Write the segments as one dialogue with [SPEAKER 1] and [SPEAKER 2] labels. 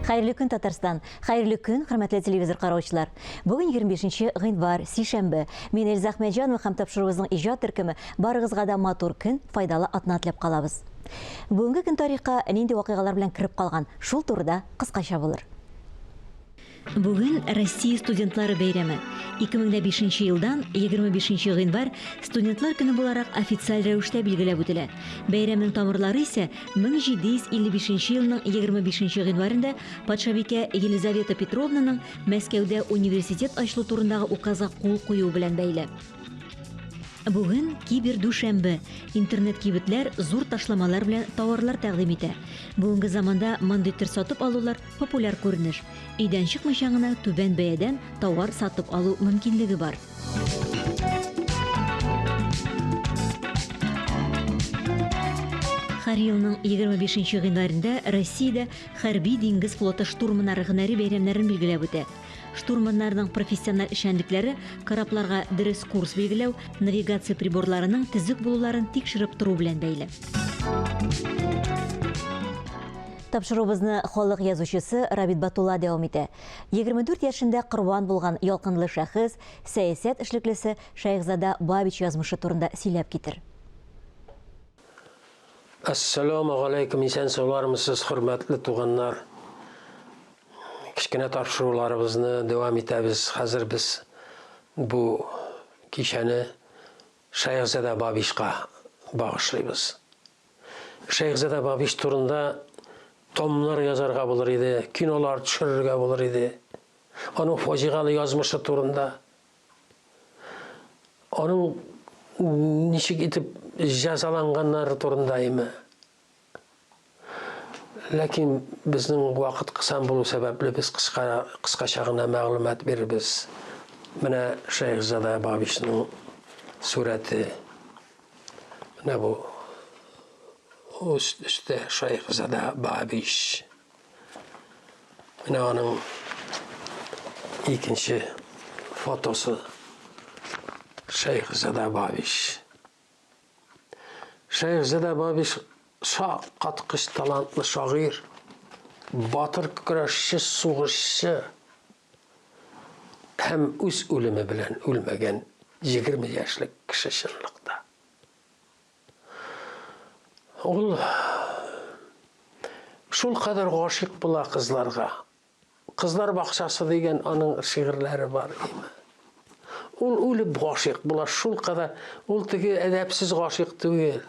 [SPEAKER 1] Хәерле көн, Татарстан! Хәерле көн, хөрмәтле телевизор караучылар! Бүген 25 гыйнвар, сишәмбе. Мин Эльза Әхмәтҗанова һәм тапшыруыбызның иҗат төркеме барыгызга да матур көн, файдалы атна теләп калабыз. Бүгенге көн тарихка нинди вакыйгалар белән кереп калган, шул турыда кыскача булыр. Бүген Россия студентлары бәйрәме. 2005 елдан 25 гыйнвар студентлар көне буларак официаль рәвештә билгеләп үтелә. Бәйрәмнең тамырлары исә 1755 елның 25 гыйнварында патшабикә Елизавета Петровнаның Мәскәүдә университет ачылу турындагы указга кул куюы белән бәйле. Бүген кибердүшәмбе. Интернет-кибетләр зур ташламалар белән тауарлар тәкъдим итә. Бүгенге заманда мондый төр сатып алулар популяр күренеш. Өйдән чыкмыйча гына түбән бәядән тауар сатып алу мөмкинлеге бар. Һәр елның 25 гыйнварында Россиядә Хәрби диңгез флоты штурманнары һөнәри бәйрәмнәрен билгеләп үтә. Штурманнарның профессиональ эшчәнлекләре корабларга дөрес курс билгеләү, навигация приборларының төзек булуларын тикшереп тору белән бәйле. Тапшыруыбызны халык язучысы Рабит Батулла дәвам итә. 24 яшендә корбан булган ялкынлы шәхес, сәясәт эшлеклесе Шәехзада Бабич язмышы турында сөйләп китер.
[SPEAKER 2] Әссәламегаләйкүм, исән-саулармысыз, хөрмәтле туганнар. Кечкенә тапшыруларыбызны дәвам итәбез. Хәзер без бу кичәне Шәехзадә Бабичка багышлыйбыз. Шәехзадә Бабич турында томнар язарга булыр иде, кинолар төшерергә булыр иде. Аның фаҗигалы язмышы турында. Аның ничек итеп җәзаланганнары турында име. Ләкин безнең вакыт кысан булу сәбәпле без кыска, кыскача гына мәгълүмат бирербез. Менә Шәйхзада Бабичның сурәте. Менә бу өстә Шәйхзада Бабич. Менә аның икенче фотосы. Шәйхзада Бабич. Шәйхзада Бабич шаккаткыч талантлы шагыйрь, батыр көрәшче, сугышчы һәм үз үлеме белән үлмәгән 20 яшьлек кеше чынлыкта. Ул шул кадәр гашыйк була кызларга. Кызлар бакчасы дигән аның шигырьләре бар име. Ул үлеп гашыйк була, шул кадәр. Ул теге әдәпсез гашыйк түгел.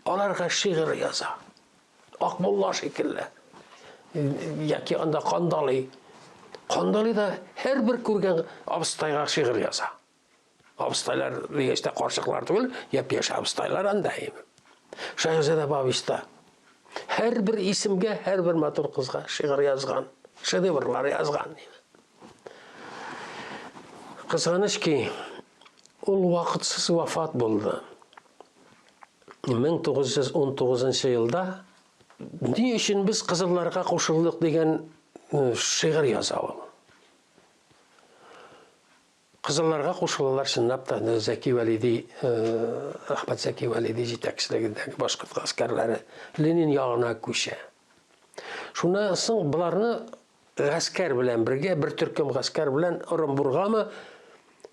[SPEAKER 2] Аларга шигырь яза. Акмулла шикелле. Яки анда Кандалый. Кандалый да һәрбер күргән абыстайга шигырь яза. Абыстайлар дигәч тә карчыклар түгел, япь-яшь абыстайлар анда. Шәһзадә Бабич та һәрбер исемгә, һәрбер матур кызга шигырь язган, шедеврлар язган. Кызганыч ки, ул вакытсыз вафат булды. 1919 елда ни өчен без кызылларга кушылдык дигән э, шигырь яза ул. Кызылларга кушылалар, чынлап та, Зәки Вәлиди, Әхмәт Зәки Вәлиди җитәкчелегендәге башкорт гаскәрләре Ленин ягына күчә. Шуннан соң боларны гаскәр белән бергә, бер төркем гаскәр белән Орынбургамы,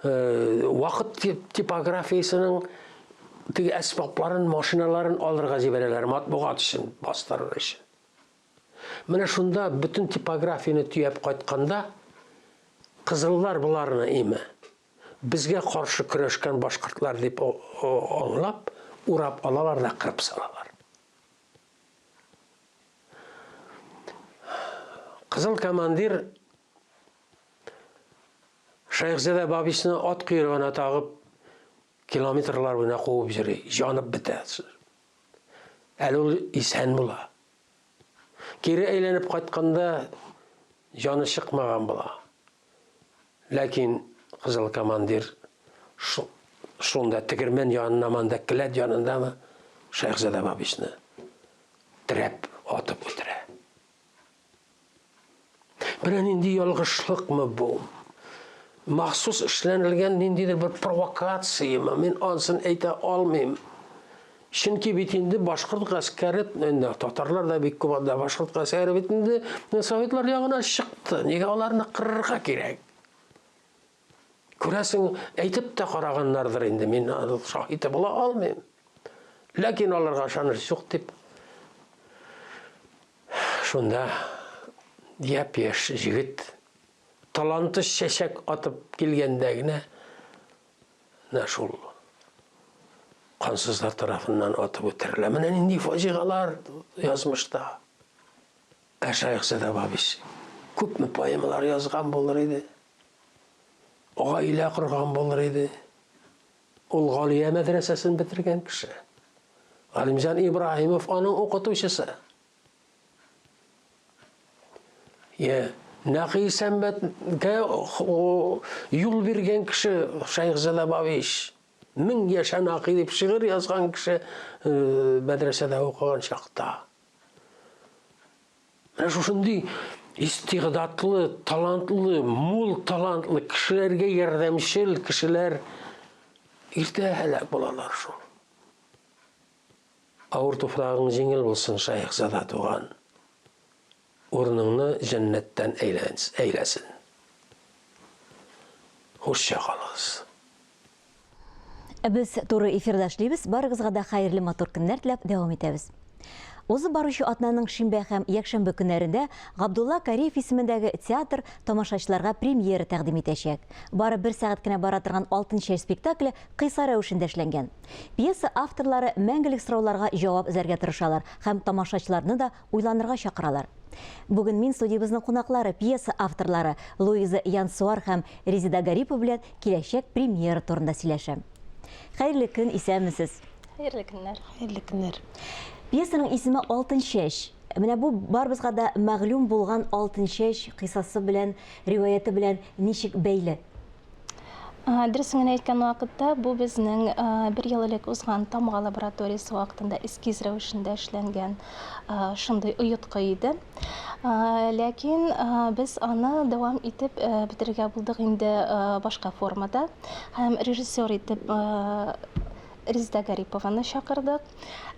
[SPEAKER 2] вакыт типографиясенең теге әсбапларын, машиналарын алырга җибәрәләр, матбугат өчен, бастырыр өчен. Менә шунда бөтен типографияне төяп кайтканда, кызыллар боларны име, безгә каршы көрәшкән башкортлар дип аңлап, урап алалар да кырып салалар. Кызыл командир Шәйхзадә Бабичны ат койрыгына тагып, километрлар буена куып йөри, җанып бетә. Әле ул исән була. Кире әйләнеп кайтканда җаны чыкмаган була. Ләкин кызыл командир шунда тегермән янына манда келәт янындамы Шәйхзадә Бабичны терәп атып үтерә. Менә нинди ялгышлыкмы бу? Махсус эшләнелгән ниндидер бер провокацияме? Мин ансын әйтә алмыйм. Чөнки бит инде башкорт гаскәре, инде татарлар да бик күп анда, башкорт гаскәре бит инде советлар ягына чыкты. Нигә аларны кырырга кирәк? Күрәсең, әйтеп тә караганнардыр инде, мин шаһиты була алмыйм. Ләкин аларга ышаныч юк дип, шунда япь-яшь җегет таланты чәчәк атып килгәндә генә менә шул кансызлар тарафыннан атып үтерелә. Менә нинди фаҗигалар язмышта. Ә Шәехзадә Бабич күпме поэмалар язган булыр иде. Гаилә корган булыр иде. Ул Галия мәдрәсәсен бетергән кеше. Галимҗан Ибраһимов аның укытучысы. Йә, Нәкый Сәмбәткә юл биргән кеше Шәехзадә Бабич. Мең яшә Нәкый дип шигырь язган кеше мәдрәсәдә укыган чакта. Менә шушындый истигъдатлы, талантлы, мул талантлы кешеләргә ярдәмчел кешеләр иртә һәлак булалар шул. Авыр туфрагың җиңел булсын, Шәехзада туган. Урыныңны җәннәттән әйләсен. Хушча калыгыз.
[SPEAKER 1] Без туры эфирда эшлибез. Барыгызга да хәерле матур көннәр теләп дәвам итәбез. Узып баручы атнаның шимбә һәм якшәмбе көннәрендә Габдулла Кариев исемендәге театр тамашачыларга премьера тәкъдим итәчәк. Бары бер сәгать кенә бара торган Алтын чәч спектакле кыйса рәвешендә эшләнгән. Пьеса авторлары мәңгелек сорауларга җавап эзләргә тырышалар һәм тамашачыларны да уйланырга чакыралар. Бүген мин студиябезнең кунаклары, пьеса авторлары Луиза Янсуар һәм Резеда Гарипова белән киләчәк премьера турында сөйләшәм. Хәерле көн, исәнмесез!
[SPEAKER 3] Хәерле көннәр.
[SPEAKER 4] Хәерле көннәр.
[SPEAKER 1] Пьесаның исеме Алтын чәч. Менә бу барыбызга да мәгълүм булган Алтын чәч кыйссасы белән, риваяте белән ничек бәйле?
[SPEAKER 3] Дөресен генә әйткән вакытта, бу безнең бер ел элек узган Тамга лабораториясе вакытында эскиз рәвешендә эшләнгән шундый оеткы иде. Ләкин без аны дәвам итеп бетерергә булдык инде башка формада һәм режиссер итеп Резеда Гарипованы чакырдык.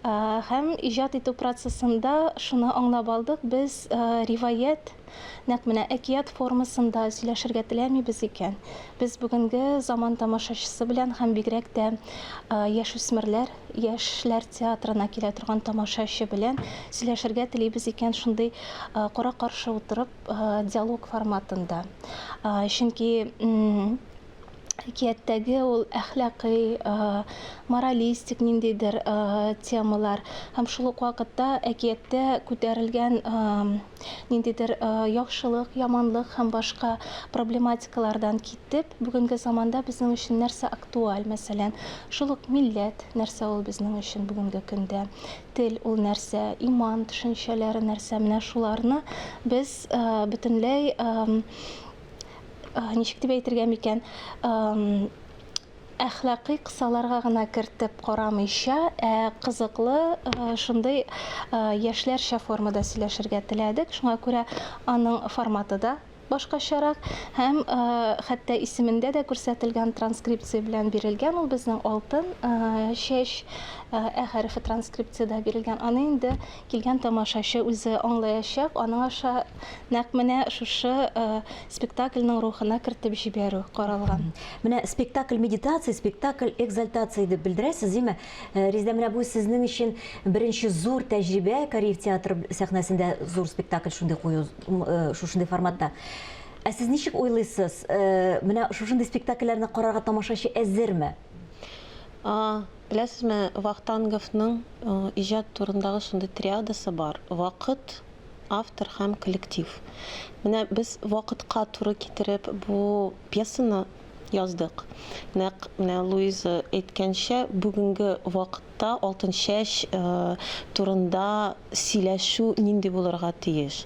[SPEAKER 3] Һәм иҗат итү процессында шуны аңлап алдык, без риваять, нәкъ менә әкият формасында сөйләшергә теләмибез икән. Без бүгенге заман тамашачысы белән һәм бигрәк тә яшүсмерләр, яшьләр театрына килә торган тамашачы белән сөйләшергә телибез икән, шундый кара-каршы утырып, диалог форматында. Чөнки әкияттәге ул әхлакый, моралистик ниндидер темалар һәм шул ук вакытта әкияттә күтәрелгән ниндидер яхшылык, яманлык һәм башка проблематикалардан китеп, бүгенге заманда безнең өчен нәрсә актуаль, мәсәлән, шул ук милләт нәрсә ул безнең өчен бүгенге көндә, тел ул нәрсә, иман төшенчәләре нәрсә, менә шуларны без бөтенләй ничек дип әйтергә микән, әхлакый кысаларга гына кертеп карамыйча, ә кызыклы шундый яшьләрчә формада сөйләшергә теләдек. Шуңа күрә аның форматы да башкачарак һәм хәтта исемендә дә күрсәтелгән транскрипция белән бирелгән ул безнең алтын чәч ә хәрефе транскрипциядә бирелгән. Аны инде килгән тамашачы үзе аңлаячак, аның аша Нәкъ менә шушы спектакльнең рухына кертеп җибәрү каралган.
[SPEAKER 1] Менә спектакль медитация, спектакль экзальтация дип белдерәсез, димме? Резеда, менә бу сезнең өчен беренче зур тәҗрибә, Кариев театры сәхнәсендә зур спектакль шундый кую, шушындый форматта. Ә сез ничек уйлыйсыз, менә шушындый спектакльләрне карарга тамашачы әзерме?
[SPEAKER 4] Беләсезме, Вахтанговның иҗат турындагы шундый триадасы бар, вакыт, автор һәм коллектив. Менә без вакытка туры китереп бу пьесаны яздык. Нәкъ менә Луиза әйткәнчә, бүгенге вакытта Алтынчәч турында сөйләшү нинди булырга тиеш.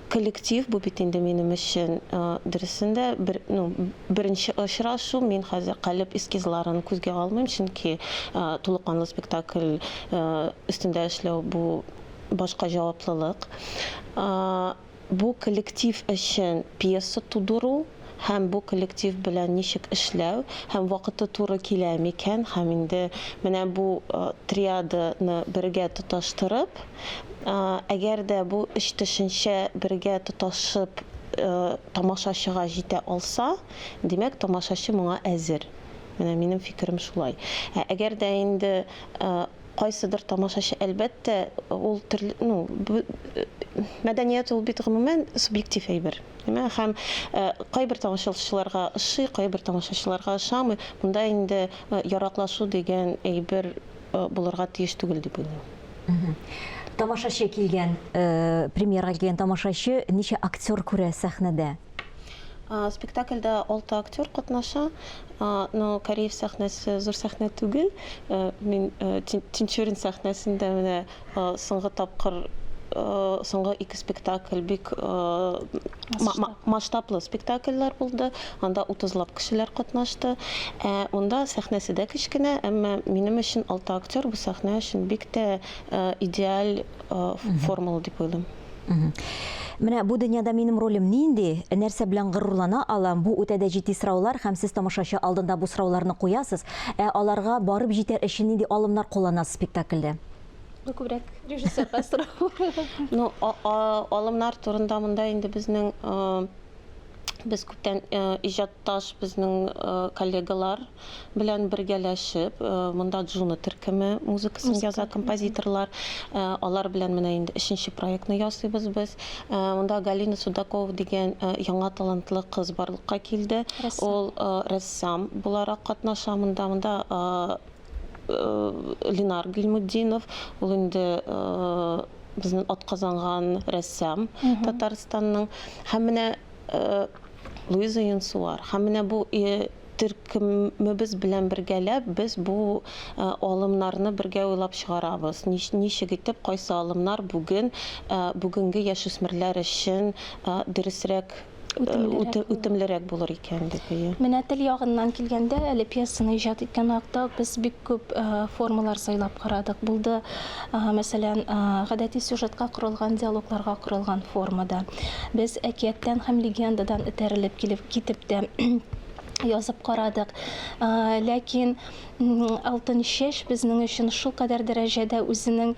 [SPEAKER 4] Коллектив бу бит инде минем өчен дөресен дә бер, ну, беренче очрашу. Мин хәзер калеб эскизларын күзгә алмыйм, чөнки тулыканлы спектакль өстендә эшләү бу башка җаваплылык. Бу коллектив өчен пьеса тудыру. һәм бу коллектив белән ничек эшләү һәм вакыты туры килә микән һәм инде менә бу триаданы бергә тоташтырып, әгәр дә бу өч төшенчә бергә тоташып тамашачыга җитә алса, димәк, тамашачы моңа әзер. Менә минем фикерем шулай. Ә әгәр дә инде кайсыдыр тамашачы, әлбәттә, ул төрле, ну, мәдәният ул бит гомумән субъектив әйбер. Әйме? Һәм кайбер тамашачыларга ошый, кайбер тамашачыларга ошамый. Монда инде яраклашу дигән әйбер булырга тиеш түгел дип уйлыйм.
[SPEAKER 1] Тамашачы килгән, премьерага килгән тамашачы ничә актер күрә сәхнәдә?
[SPEAKER 4] Спектакльдә алты актер катнаша. Но Кариев сәхнәсе зур сәхнә түгел. Мин Тинчурин сәхнәсендә менә соңгы тапкыр соңгы ике спектакль бик масштаблы спектакльләр булды. Анда утызлап кешеләр катнашты. Ә монда сәхнәсе дә кечкенә, әмма минем өчен алты актер бу сәхнә өчен бик тә идеаль формула дип уйлыйм.
[SPEAKER 1] Менә бу дөньяда минем ролем нинди, нәрсә белән горурлана алам, бу үтә дә җитди сораулар һәм сез тамашачы алдында бу сорауларны куясыз. Ә аларга барып җитәр өчен нинди алымнар кулланасыз спектакльдә?
[SPEAKER 3] Бу күбрәк режиссерга сорау.
[SPEAKER 4] Ну, алымнар турында монда инде безнең без күптән иҗатташ безнең коллегалар белән бергәләшеп, монда Джуна төркеме музыкасын яза композиторлар. Алар белән менә инде өченче проектны ясыйбыз без. Монда Галина Судакова дигән яңа талантлы кыз барлыкка килде. Ул рәссам буларак катнаша монда. Монда Ленар Гыйльмутдинов, ул инде безнең атказанган рәссам Татарстанның. Һәм менә Луиза Янсуар. Һәм менә бу төркемебез белән бергәләп без бу алымнарны бергә уйлап чыгарабыз. Ничек итеп, кайсы алымнар бүген, бүгенге яшүсмерләр өчен дөресрәк үтемлерәк булыр икән дип. Әйе.
[SPEAKER 3] Менә тел ягыннан килгәндә, әле пьесаны иҗат иткән вакытта ук без бик күп формалар сайлап карадык. Булды, мәсәлән, гадәти сюжетка корылган диалогларга корылган формада. Без әкияттән һәм легендадан этәрелеп килеп китеп тә язып карадык. Ләкин Алтын чәч безнең өчен шулкадәр дәрәҗәдә үзенең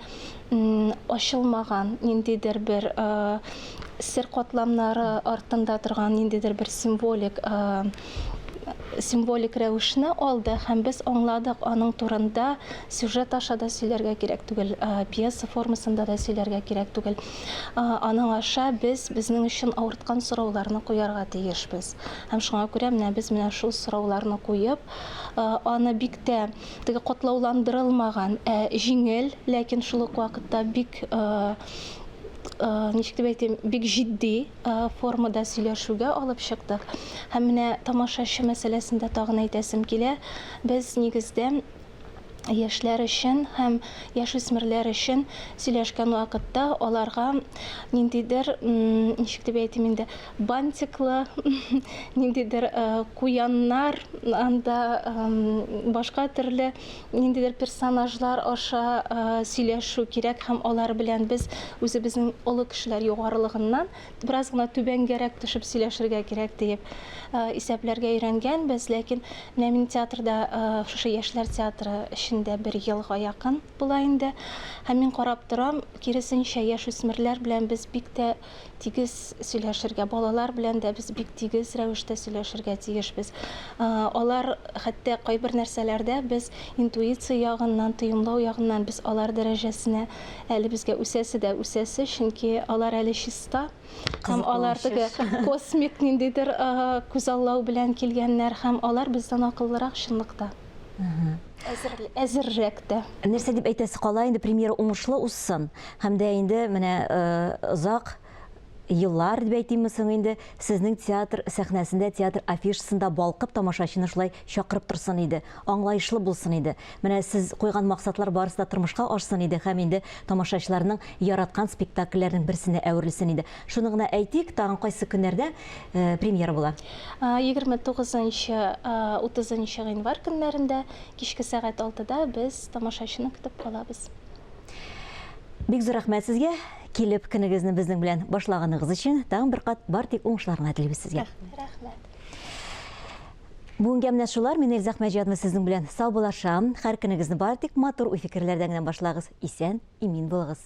[SPEAKER 3] ачылмаган ниндидер бер сер катламнары артында торган ниндидер бер символик символик рәвешне алды һәм без аңладык, аның турында сюжет аша да сөйләргә кирәк түгел, пьеса формасында да сөйләргә кирәк түгел. Аның аша без безнең өчен авырткан сорауларны куярга тиешбез. Һәм шуңа күрә менә без менә шул сорауларны куеп, аны бик тә теге катлауландырылмаган, ә җиңел, ләкин шул ук вакытта бик ничек дип әйтим, бик җитди формада сөйләшүгә алып чыктык. Һәм менә тамашачы мәсьәләсендә тагын әйтәсем килә, без нигездә яшьләр өчен һәм яшүсмерләр өчен сөйләшкән вакытта аларга ниндидер, ничек дип әйтим инде, бантиклы, ниндидер куяннар, анда башка төрле ниндидер персонажлар аша сөйләшү кирәк һәм алар белән без үзебезнең олы кешеләр югарылыгыннан бераз гына түбәнгәрәк төшеп сөйләшергә кирәк диеп исәпләргә өйрәнгәнбез. Ләкин менә мин театрда, шушы яшьләр театры эчендә бер елга якын була инде. Һәм мин карап торам, киресенчә, яшүсмерләр белән без бик тә тигез сөйләшергә, балалар белән дә без бик тигез рәвештә сөйләшергә тиешбез. Алар хәтта кайбер нәрсәләрдә без интуиция ягыннан, тоемлау ягыннан без алар дәрәҗәсенә әле безгә үсәсе дә үсәсе, чөнки алар әле чиста һәм алар теге космик ниндидер күзаллау белән килгәннәр һәм алар бездән акыллырак чынлыкта. Әзер, әзеррәк тә.
[SPEAKER 1] Нәрсә дип әйтәсе кала инде, премьера уңышлы узсын һәм дә инде менә озак еллар дип әйтимме соң инде, сезнең театр сәхнәсендә, театр афишасында балкып тамашачыны шулай чакырып торсын иде, аңлаешлы булсын иде. Менә сез куйган максатлар барысы да тормышка ашсын иде һәм инде тамашачыларның яраткан спектакльләренең берсенә әверелсен иде. Шуны гына әйтик, тагын кайсы көннәрдә премьера була?
[SPEAKER 3] 29 нчы, 30 нчы гыйнвар көннәрендә кичке сәгать алтыда без тамашачыны көтеп калабыз.
[SPEAKER 1] Бик зур рәхмәт сезгә, килеп көнегезне безнең белән башлаганыгыз өчен. Тагын бер кат бар тик уңышлар гына телибез сезгә.
[SPEAKER 3] Рәхмәт.
[SPEAKER 1] Бүгенгә менә шулар. Мин Эльза Әхмәтҗанова сезнең белән саубуллашам. Һәр көнегезне бары тик матур уй-фикерләрдән генә башлагыз. Исән, имин булыгыз.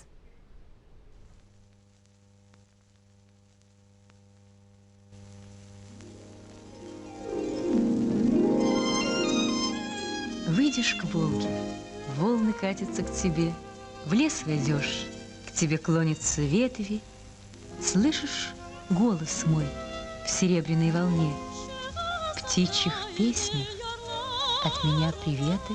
[SPEAKER 5] Выйдешь к Волге, волны катятся к тебе, В лес войдешь, к тебе клонятся ветви, Слышишь голос мой в серебряной волне, В птичьих песнях от меня приветы.